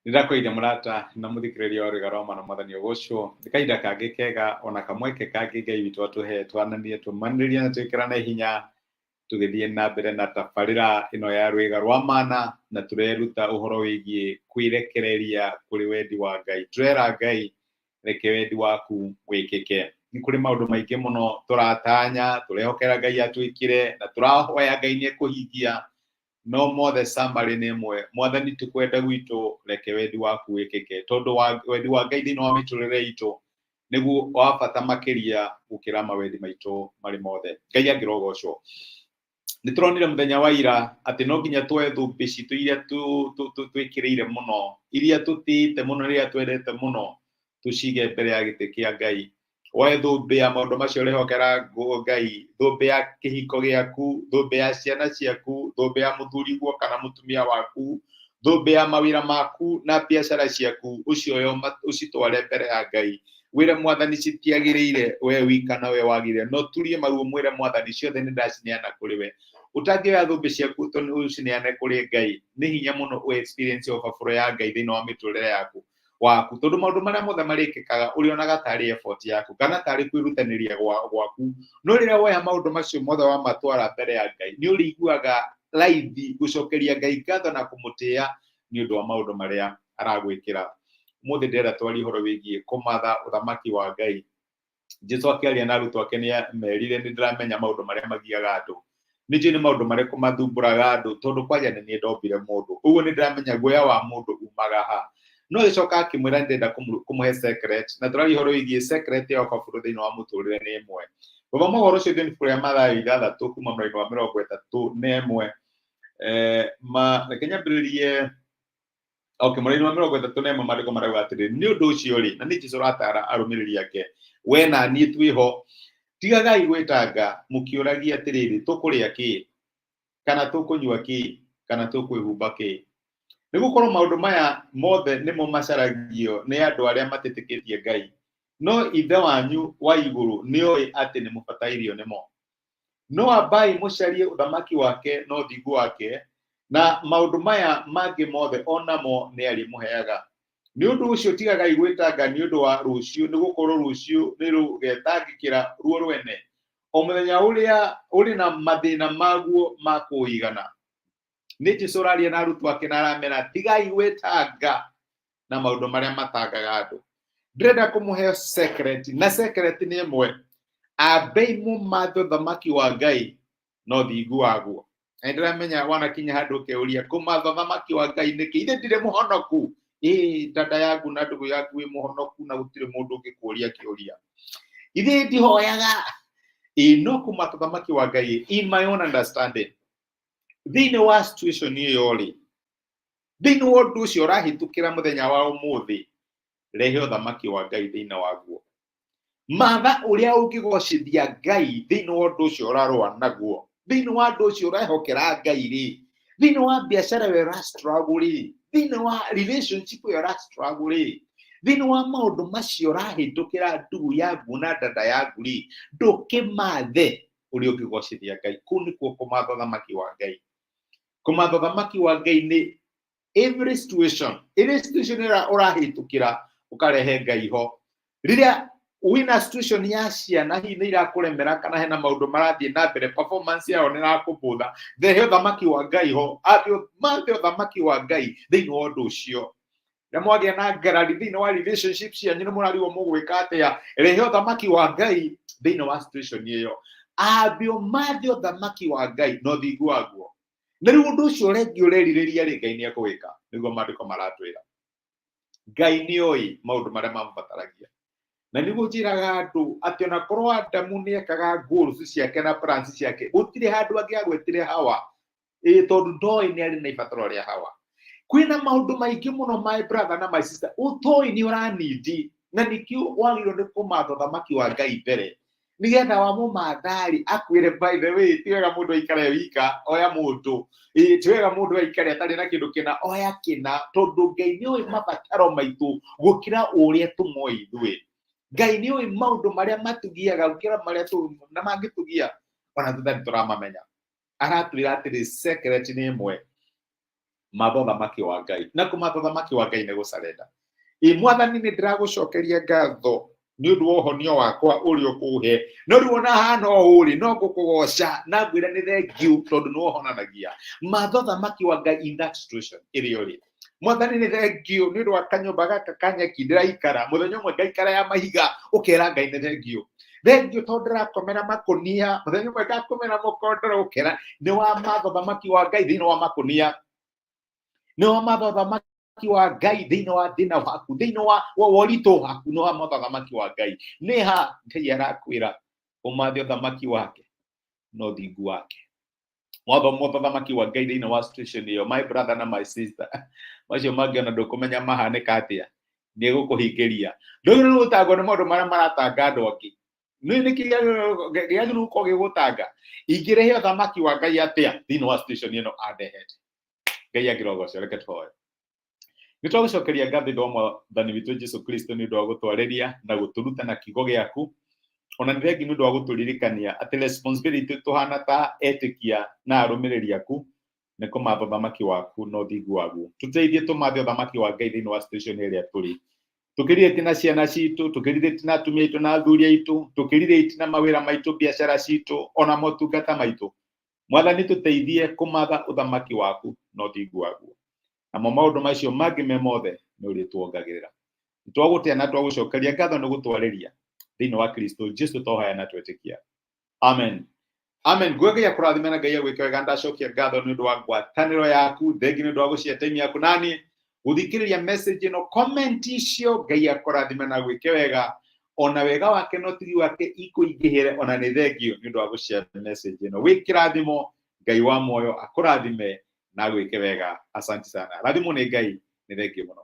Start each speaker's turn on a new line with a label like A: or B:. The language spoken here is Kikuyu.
A: Nĩndakũgeithia mũrata na mũthikĩrĩria wa Rwĩga rwa Mana Mwathani ũgocwo. Nĩ kahinda kangĩ kega ona kamweke kangĩ Ngai witũ atũhe twananie tũmanĩrĩrie na twĩkĩrane hinya tũgĩthiĩ na mbere na tabarĩra ĩno ya Rwĩga rwa Mana na tũreruta ũhoro wĩgiĩ kwĩrekereria kũrĩ wendi wa Ngai. Tũrera Ngai reke wendi waku wĩkĩke. Nĩ kũrĩ maũndũ maingĩ mũno tũratanya, tũrehokera Ngai atwĩkĩre na tũrahoya Ngai nĩ ekũhingia no mothe summary nĩ ĩmwe. Mwathani ti kwenda gwitũ, reke wendi waku wĩkĩke, tondũ wendi wa Ngai thĩinĩ wa mĩtũrĩre itũ nĩguo wa bata makĩria gũkĩra mawendi maitũ marĩ mothe. Ngai angĩrogocwo. Nĩ tũronire mũthenya wa ira atĩ no nginya tuoe thũmbĩ citũ iria twĩkĩrĩire mũno, iria tũtĩĩte mũno, iria twendete mũno, tũcige mbere ya gĩtĩ kĩa Ngai. Woe thũmbĩ ya maũndũ macio ũrehokera Ngai, thũmbĩ ya kĩhiko gĩaku, thũmbĩ ya ciana ciaku, thũmbĩ ya mũthuriguo kana mũtumia waku, thũmbĩ ya mawĩra maku na biacara ciaku, ũcioe ũcitware mbere ya Ngai. Wĩre Mwathani citiagĩrĩire we wika na we wagĩrĩire, no turie maruo mwĩre Mwathani ciothe nĩ ndacineana kũrĩ we. Ũtangĩoya thũmbĩ ciaku ũcineane kũrĩ Ngai, nĩ hinya mũno ũ experience overflow ya Ngai thĩinĩ wa mĩtũrĩre yaku. Waku tondũ maũndũ marĩa mothe marĩkĩkaga ũrĩonaga tarĩ effort yaku kana tarĩ kwĩrutanĩria gwaku, no rĩrĩa woya maũndũ macio mothe wamatwara mbere ya Ngai, nĩ ũrĩiguaga raithi gũcokeria Ngai ngatho na kũmũtĩĩa nĩ ũndũ wa maũndũ marĩa aragwĩkĩra. Ũmũthĩ ndĩrenda twarie ũhoro wĩgiĩ kũmatha ũthamaki wa Ngai. Jesu akĩaria na arutwo ake nĩ amerire, nĩ ndĩramenya maũndũ marĩa magiaga andũ, nĩ njũĩ nĩ maũndũ marĩkũ mathumbũraga andũ, tondũ kwaria nĩ niĩ ndombire mũndũ, ũguo nĩ ndĩramenya guoya wa mũndũ umaga ha. No agĩcoka akĩmwĩra ndĩrenda kũmũhe secret, na tũraria ũhoro wĩgiĩ secret ya ũbabũrũ thĩinĩ wa mũtũrĩre nĩ ĩmwe. Gũthoma ũhoro ũcio thĩinĩ ibuku rĩa Mathayo 6 kuma mũraini wa 31. Ma reke nyambĩrĩrie. Okay, mũraini wa 31, maandĩko marauga atĩrĩ, nĩ ũndũ ũcio rĩ, na nĩ Jesũ ũratara arũmĩrĩri ake, we na niĩ twĩho, tigagai gwĩtanga mũkĩũragia atĩrĩrĩ, tũkũrĩa kĩ, kana tũkũnyua kĩ, kana tũkwĩhumba kĩ? Nĩ gũkorwo maũndũ maya mothe nĩmo macaragio nĩ andũ arĩa matetĩkĩtie Ngai. No Ithe wanyu wa igũrũ nĩoĩ atĩ nĩ mũbatairio nĩmo. No ambai mũcarie ũthamaki wake na ũthingu wake, na maũndũ maya mangĩ mothe o namo nĩ arĩmũheaga. Nĩ ũndũ ũcio tigagai gwĩtanga nĩ ũndũ wa rũciũ, nĩ gũkorwo rũciũ nĩ rũgetangĩkĩra ruo rwene. O mũthenya ũrĩa ũrĩ na mathĩna maguo ma kũũigana. Nĩ Jesu ũraria na arutwo ake na aramera tigai gwĩtanga na maũndũ marĩa matangaga andũ. Ndĩrenda kũmũhe secret, na secret nĩ ĩmwe: ambei mũmathe ũthamaki wa Ngai na ũthingu waguo. Na ndĩramenya wanakinya handũ ũkeuria kũmatha ũthamaki wa Ngai nĩkĩ, ithe ndirĩ mũhonoku? Ĩĩ, dada yaku na ndũgũ yaku wĩ mũhonoku na gũtirĩ mũndũ ũngĩkũria kĩũria. Ithe ndihoyaga. Ĩĩ, no kũmatha ũthamaki wa Ngai, in my own understanding, thĩinĩ wa situation ĩyo rĩ, thĩinĩ wa ũndũ ũcio ũrahĩtũkĩra mũthenya wa ũmũthĩ, rehe ũthamaki wa Ngai thĩinĩ waguo. Matha ũrĩa ũngĩgocithia Ngai thĩinĩ wa ũndũ ũcio ũrarũa naguo, thĩinĩ wa ũndũ ũcio ũrehokera Ngai rĩ, thĩinĩ wa biacara ĩyo ũra struggle rĩ, thĩinĩ wa relationship ĩyo ũra struggle rĩ, thĩinĩ wa maũndũ macio ũrahĩtũkĩra ndugu yaku na dada yaku rĩ, ndũkĩmathe ũrĩa ũngĩgocithia Ngai. Kũu nĩkuo kũmatha ũthamaki wa Ngai. Kũmatha ũthamaki wa Ngai nĩ every situation, every situation ĩrĩa ũrahĩtũkĩra ũkarehe Ngai ho. Rĩrĩa wĩna situation ya ciana hihi nĩ irakũremera kana hena maũndũ marathiĩ na mbere, performance yao nĩ ĩrakũbũtha, rehe ũthamaki wa Ngai ho. Mathe ũthamaki wa Ngai thĩinĩ wa ũndũ ũcio. Na mwagĩa na ngarari thĩinĩ wa relationship cianyu, nĩ mũrarigwo mũgwĩka atĩa, rehe ũthamaki wa Ngai thĩinĩ wa situation ĩyo. Ambe ũmathe ũthamaki wa Ngai na ũthingu waguo, na rĩu ũndũ ũcio ũrengi ũrerirĩria rĩ, Ngai nĩ ekũwĩka. Nĩguo maandĩko maratwĩra. Ngai nĩ oĩ maũndũ marĩa mamũbataragia, na nĩguo njĩraga andũ atĩ ona korwo Adamu nĩ ekaga goals ciake na plans ciake, gũtirĩ handũ angĩagwetire Hawa, ĩĩ, tondũ ndoĩ nĩ arĩ na ibataro rĩa Hawa. Kwĩna maũndũ maingĩ mũno, my brother na my sister, ũtoĩ nĩ ũranindi, na nĩkĩo wagĩrĩirwo nĩ kũmatha ũthamaki wa Ngai mbere, nĩgetha wamũmatha-rĩ, akwĩre, by the way, ti wega mũndũ aikare wika, oya mũndũ. Ĩĩ, ti wega mũndũ aikare atarĩ na kĩndũ kĩna, oya kĩna, tondũ Ngai nĩ oĩ mabataro maitũ gũkĩra ũrĩa tũmoĩ ithuĩ. Ngai nĩ oĩ maũndũ marĩa matugiaga gũkĩra marĩa na mangĩtugia ona thutha nĩ tũramamenya. Aratwĩra atĩrĩ, secret nĩ ĩmwe: Matha ũthamaki wa Ngai, na kũmatha ũthamaki wa Ngai nĩ gũcarenda. Ĩ Mwathani, nĩ ndĩragũcokeria ngatho nĩ ũndũ wa ũhonio wakwa ũrĩa ũkũhe, no rĩu ona hana ũũ rĩ, no ngũkũgoca na ngwĩra nĩ thengiũ tondũ nĩ wohonanagia. Matha ũthamaki wa Ngai in that situation ĩrĩa ũrĩ. Mwathani, nĩ thengiũ nĩ ũndũ wa kanyũmba gaka ka nyeki ndĩraikara, mũthenya ũmwe ngaikara ya mahiga. Ũkera Ngai nĩ thengiũ, thengiũ tondũ ndĩrakomera makũnia, mũthenya ũmwe ngakomera mũkondoro. Ũkera nĩ wa matha ũthamaki wa Ngai thĩinĩ wa makũnia, nĩ wa matha ũthamaki wa Ngai thĩinĩ wa thĩna waku, thĩinĩ wa ũritũ waku, nĩ wa matha ũthamaki wa Ngai. Nĩ ha Ngai arakwĩra ũmathe ũthamaki wake na ũthingu wake? Watho mũthamaki wa Ngai thĩinĩ wa situation ĩyo, my brother na my sister, macio mangĩ ona ndũkũmenya mahanĩka atĩa, nĩ egũkũhingĩria. Ndũgĩrĩirwo gũtangwo nĩ maũndũ marĩa maratanga andũ angĩ. Nĩ nĩkĩ gĩagĩrĩirwo gũkorwo gĩgũtanga? Ingĩrehe ũthamaki wa Ngai atĩa thĩinĩ wa situation ĩno andehete? Ngai angĩrogocwo. Reke tũhoe. Nĩ twagũcokeria ngatho thĩinĩ wa Mwathani witũ Jesu Kristo nĩ ũndũ wa gũtwarĩria na gũtũruta na kiugo gĩaku. Ona nĩ thengi nĩ ũndũ wa gũtũririkania atĩ responsibility tũhana ta etĩkia na arũmĩrĩri aku nĩ kũmatha ũthamaki waku na ũthingu waguo. Tũteithie tũmathe ũthamaki wa Ngai thĩinĩ wa situation ĩrĩa tũrĩ. Tũkĩrirĩte na ciana citũ, tũkĩrirĩte na atumia aitũ na athuri aitũ, tũkĩrirĩte na mawĩra maitũ, biacara citũ, ona motungata maitũ. Mwathani, tũteithie kũmatha ũthamaki waku na ũthingu waguo. Namo maũndũ macio mangĩ me mothe nĩ ũrĩtuongagĩrĩra. Nĩ twagũtĩa na twagũcokeria ngatho nĩ gũtwarĩria thĩinĩ wa Kristo Jesu twahoya na twetĩkia. Amen. Amen. Ngwĩgĩa kũrathime na Ngai agwĩke wega. Ndacokia ngatho nĩ ũndũ wa ngwatanĩro yaku, thengi nĩ ũndũ wa gũcia time yaku nani gũthikĩrĩria message ĩno, comment icio. Ngai akũrathime na gwĩke wega, ona wega wake na ũtugi wake ikũingĩhĩre. Ona nĩ thengio nĩ ũndũ wa gũcia message ĩno. Wĩ kĩrathimo, Ngai wa muoyo akũrathime na agwĩke wega. Asante sana, rathimwo nĩ Ngai, nĩ thengio mũno.